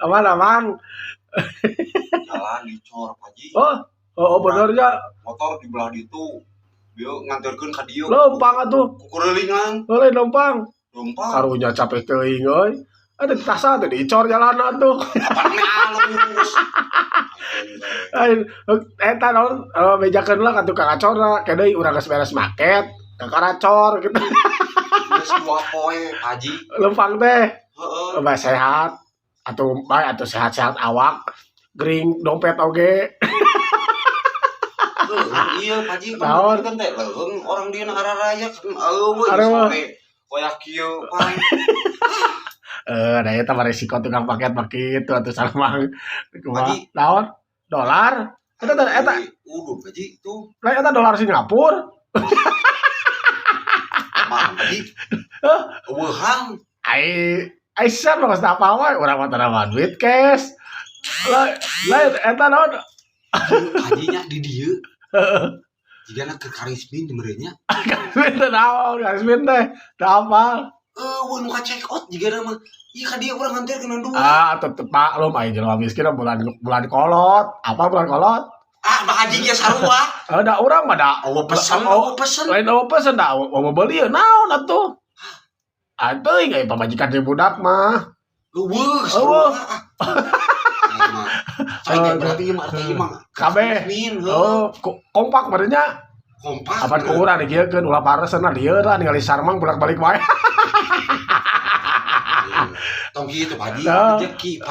Aman aman. Jalan dicor, Pak Haji. Oh, bener ya. Motor di belah ditu. Dia nganterkeun ka dieu. Lempang atuh. Kukurelingan. Boleh lempang. Lempang. Karunya capek teuing euy. Ada tasa teh dicor jalan atuh. Apaan alus. Lain eta naon, bejakeun lah ka tukang acorna, ke deui urang geus beres market, ka karacor gitu. Geus 2 poe, Pak Haji. Lempang teh. Heeh. Bae sehat atau bae atuh sehat-sehat awak, gering dompet oge. Heuh, iya, Pak Haji. Naon? Kan teh leuheung orang dia araraya kan eueuh Aduh. Sampai koyak kieu pan. Eh, da eta mah resiko tukang paket mah kitu atuh Salmang. Kumaha? Haji. Naon? Dolar? Eta eta eta Udah, Pak Haji, tuh. Lain eta dolar Singapura. Mana, Pak Haji? Hah? Eueuhan. Ai ai sia mah geus teu apal wae, urang mah teu nambah duit cash. Lain lain eta naon? Hajinya di dieu. Jigana ke Karismin meureun nya. Karismin teh naon? Karismin teh teu apal. Eueuh nu ka check out jigana mah. Ieu ka dieu urang nganterkeun dua. Ah, tetep maklum ai jelema miskin mah bulan bulan kolot. Apa bulan kolot? Ah, Pak Haji ge sarua. Eh, da urang mah da Eueuh pesen, Oh, eueuh pesen. Lain eueuh pesen da eueuh beuli naon atuh. Ah, teuing ai pamajikan di budak mah. Eueuh, Eueuh. sarua. Ah. Cai teh berarti ieu mah arti ieu mah. Kabeh. Karismin, heuh. Oh, kompak meureun nya. Kompak. Apan ku urang dikieukeun ulah paresen lah dieu lah ningali Sarmang bolak-balik wae. Tong kitu, Pak Haji, Nah. rezeki, Pak.